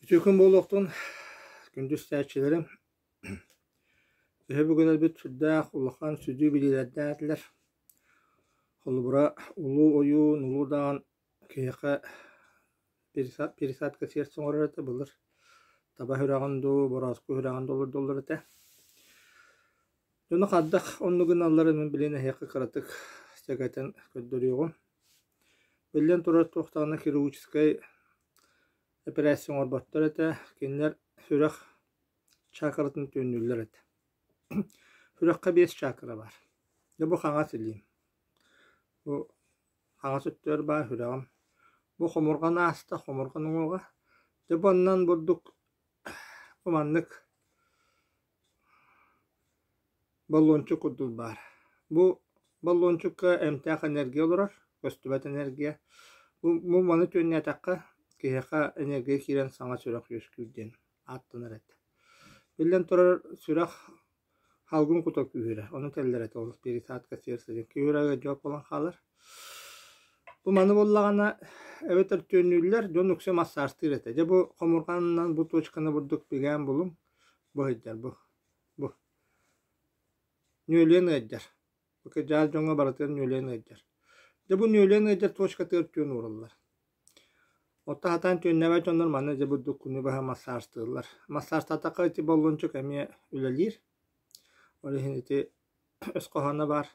Үтүө күн буолуохтун, күндү истээччилэрим. Төһө бүгүнэрбит сүрдээх улахан сүдү билиилэрдээх этилэр. Холобура, улуу ойуун, улуу даҕан киһиэхэ пересадка сердца оҥорор этэ былыр. Таба сүрэҕин дуу, борооску сүрэҕин дуу олордоллор этэ. Дьону хайдах оннук гыналларын мин билигин эһиэхэ кыратык сэгэтэн көрдөрүөҕүм. Биллэн турар, туох даҕаны хирургическай эпэрээссийэ оҥорботтор этэ, кинилэр сүрэх чакратын түөннүүллэр этэ. Сүрэххэ биэс чакра баар. Дьэ бу хаҥас илиим. Бу хаҥас өттүгэр баар сүрэҕим. Бу хомурҕан ааста, хомурҕан уҥуоҕа. Дьэ бу оннун бурдук бу маннык Баллончик курдук баар. Бу баллончикка эмтээх энергия олорор, көстүбэт энергия. Бу, бу маны түөннээтэххэ, киһиэхэ энергия киирэн саҥа сүрэх үөскүүр диэн ааттанар этэ. Биллэн турар, сүрэх салгын кута күүһүрэр, ону этэллэр этэ ол пересадка сердца диэн. Күүһүрэ ыалдьыбат буолан хаалар. Бу маны буоллаҕына, эбэтэр түөннүүллэр, дьон үксэ массажтыыр этэ. Дьэ бу хомурҕанынан бу точканы бурдук бигээн булуҥ, бу сылдьар бу. Бу нүөлүйэн ыалдьар. Бу кырдьаҕас дьоҥҥо барытыгар нүөлүйэн ыалдьар. Дьэ бу нүөлүйэн ыалдьар точкатыгар түөн уураллар. Оттон сатаан түөннээбэт дьоннор манна дьэ бурдук күнү быһа массажтыыллар. Массажтаатахха ити боллунчук эмиэ үлэлиир. Ол иһин ити өс хоһооно баар.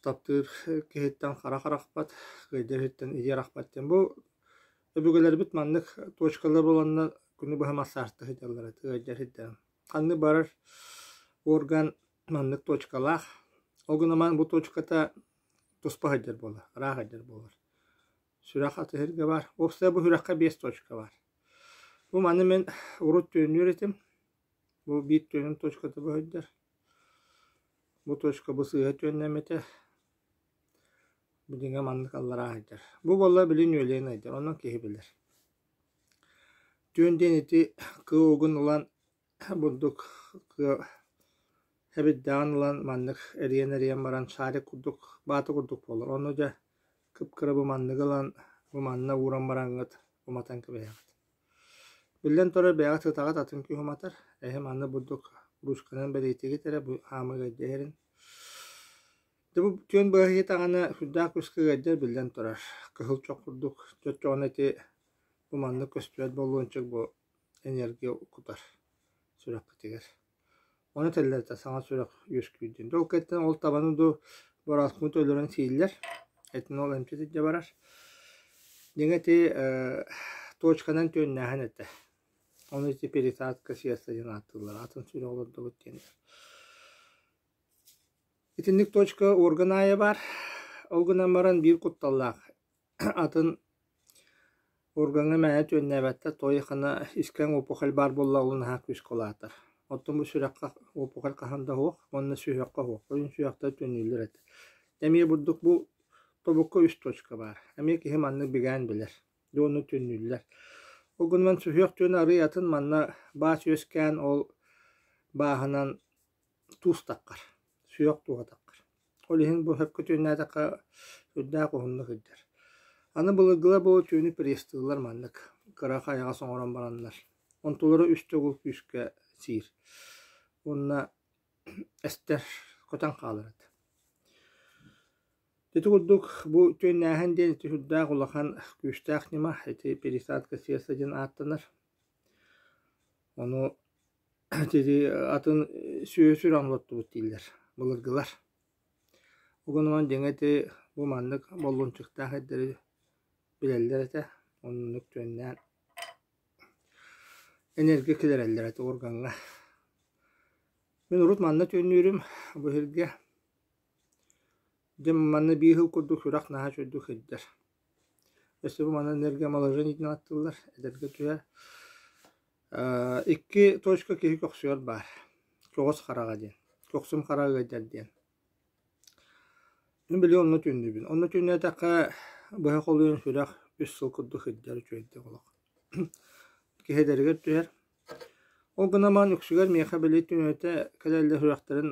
Таптыыр киһиттэн харах арахпат, ыалдьар иһиттэн илии арахпат диэн. Бу өбүгэлэрбит маннык точкалар буоланнар күнү быһа массажта сылдьаллар этэ, ыалдьар сирдэрин. Ханнык барар орган маннык точкалаах. Ол гынан баран бу точката туспа сылдьар буолар, ыраах сылдьар буолар. Сүрэх атыһырга баар. Уопсайа бу сүрэххэ биэс точка баар. Бу маны мин урут түөннүүр этим. Бу биир түөнүм точката бу сылдьар. Бу точка бу сыыһа түөннэммитэ. Бу дьиҥэ маннык аллараа сылдьар. Бу буолла били нүөлүйэн ыйдар, онон киһи билэр. Түөн диэн ити кыа угун ылан бурдук кыа эбирдэҕин ылан маннык эрийэн-эрийэн баран шарик курдук, баата курдук буолар. Ону дьэ кып-кыра бу манныгы ылан бу манна ууран бараҥҥыт уматан кэбиһэҕит. Биллэн турар, бэйэҕит сытаҕыт атын киһи уматар, эһи манна бурдук ручканан бэлиэтиигит эрэ бу хаамыы ыалдьа иһэрин. Дьэ бу түөн быһыытаҕына сүрдээх күүскэ ыалдьар биллэн турар. Кыһыл чох курдук чоччоҕуна ити бу маннык көстүбэт болуончук бу энергия кутар сүрэххитигэр. Ону этэллэр этэ саҥа сүрэх үөскүүр диэн. Ол кэнниттэн ол табаны дуу бороосмут өлөрөн сииллэр. Этин ол эмчит илдьэ барар. Дьиҥэ ити точканан түөннээһин этэ. Ону ити пересадка сердца диэн ааттыыллар. Атын сүрэх олордубут диэннэр. Итинник точка орган аайы баар. Ол гынан баран биир кутталлаах. Атын Органҥа мээнэ түөннээбэттэр, тоҕо искэҥ опухоль баар буоллаҕына наһаа күүскэ улаатар. Оттон бу сүрэххэ опухоль хаһан да суох уонна сүһүөххэ суох. Ойуун сүһүөхтэр түөннүүллэр этэ. Эмиэ бурдук бу тобукка үс точка баар. Эмиэ киһи маннык бигээн билэр. Дьэ ону түөннүүллэр. Ол гынан сүһүөх түөнэ арыый атын манна баас үөскээн ол бааһынан туус таххар, сүһүөх тууһа таххар. Ол иһин бу сөпкө түөннээтэххэ сүрдээх уһуннук сылдьар. Аны былыргылар бу түүнү пресстыыллар маннык кыра хайаҕас оҥорон бараннар. Онтулара үс төгүл күүскэ сиир. Уонна эстэр, көтөн хаалар этэ. Ити курдук бу түөннээһин диэн ити сүрдээх улахан күүстээх ньыма, ити пересадка сердца диэн ааттанар. Ону Ити атын сүөһү сүрэҕин олоттубут дииллэр былыргылар. Угунунан дьиҥэ ити бу маннык боллунчуктаах эрдэри билэллэр этэ. Оннук түөннээн энергия киллэрэллэр этэ органҥа. Мин урут манна түөннүүрүм бу сиргэ. Дьэ манна биир сыл курдук сүрэх наһаа үчүгэйдик сылдьар. Өссө бу манна энергоомоложение диэн ааттыыллар, эдэргэ түһэр. Икки точка киһи көхсүгэр баар. Көҕүс хараҕа диэн. Көхсүм хара ыалдьар диэн. Мин били онно түннүбүн. Онно түннээтэххэ быһа холуйан сүрэх үс сыл курдук сылдьар үчүгэйдик олох. Киһи эдэригэр түһэр. Ол гынан баран үксүгэр миэхэ били түнэтэ кэлэллэр сүрэхтэрин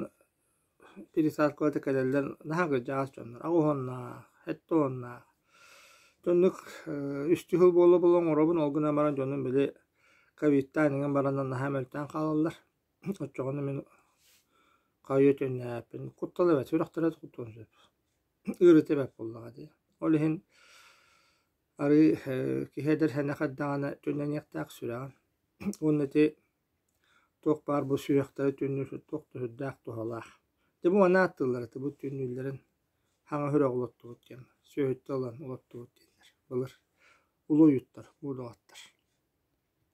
пересадкалата кэлэллэр наһаа кырдьаҕас дьоннор. Аҕыс уоннаах, сэттэ уоннаах. Оннук үстүү сыл буола-буола оҥоробун, ол гынан баран дьонум били ковидтаан иҥэн баран наһаа мөлтөөн хаалаллар. Оччоҕуна мин хайыы төннөөппүн. Куттал эбээт, сүрэхтэрэ куттуон сөп. Ыарыыта эбээт буоллаҕа дии. Ол иһин арыы киһи эдэр сэнэх эрдэҕинэ төннөниэхтээх сүрэҕин. Уонна ити туох баар бу сүрэхтэри түннүүр туох да сүрдээх туһалаах. Дьэ бу маны ааттыыллар этэ бу түннүүллэрин хаҥа сүрэх олоттубут диэн, сүөһүттэн ылан олоттубут диэннэр былыр улуу уйуттар, уу доҕоттор.